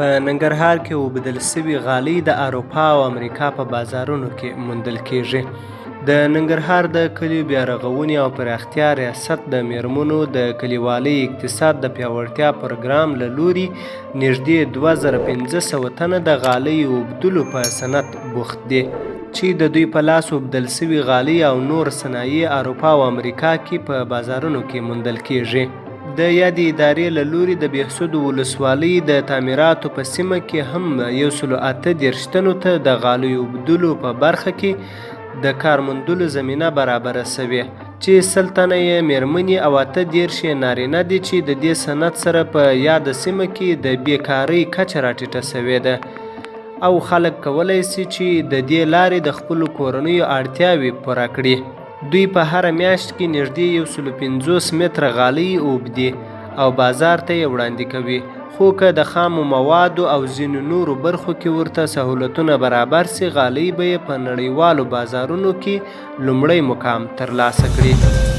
په ننګرهار کې اوبدل شوي غالۍ د اروپا او امریکا په بازارونو کې موندل کېږي. د ننګرهار د کلیو بیارغونې او پراختیا ریاست د مېرمنو د کلیوالي اقتصاد د پیاوړتیا پروګرام له لوري نږدې 2500 تنه د غالۍ اوبدلو په صنعت بوخت دي، چې د دوی په لاس اوبدل شوي غالۍ او نور صنایع اروپا او امریکا کې په بازارونو کې موندل کېږي. د یادې ادارې له لوري د بهسودو ولسوالۍ د تعمیراتو په سیمه کې هم 138 تنو ته د غالیو اوبدلو په برخه کې د کار موندلو زمینه برابره شوې، چې 100 تنه یې مېرمنې او 38 یې نارینه دي، چې د دې صنعت سره په یاده سیمه کې د بې کارۍ کچه راټیټه شوې ده او خلک کولی شي چې د دې لارې د خپلو کورنیو اړتیاوې پوره کړي. دوی په هره میاشت کې نږدې 150 متره غالۍ اوبدي او بازار ته یې وړاندې کوي، خو که د خامو موادو او ځینو نورو برخو کې ورته سهولتونه برابر سي، غالۍ به یې په نړیوالو بازارونو کې لومړی مقام ترلاسه کړي.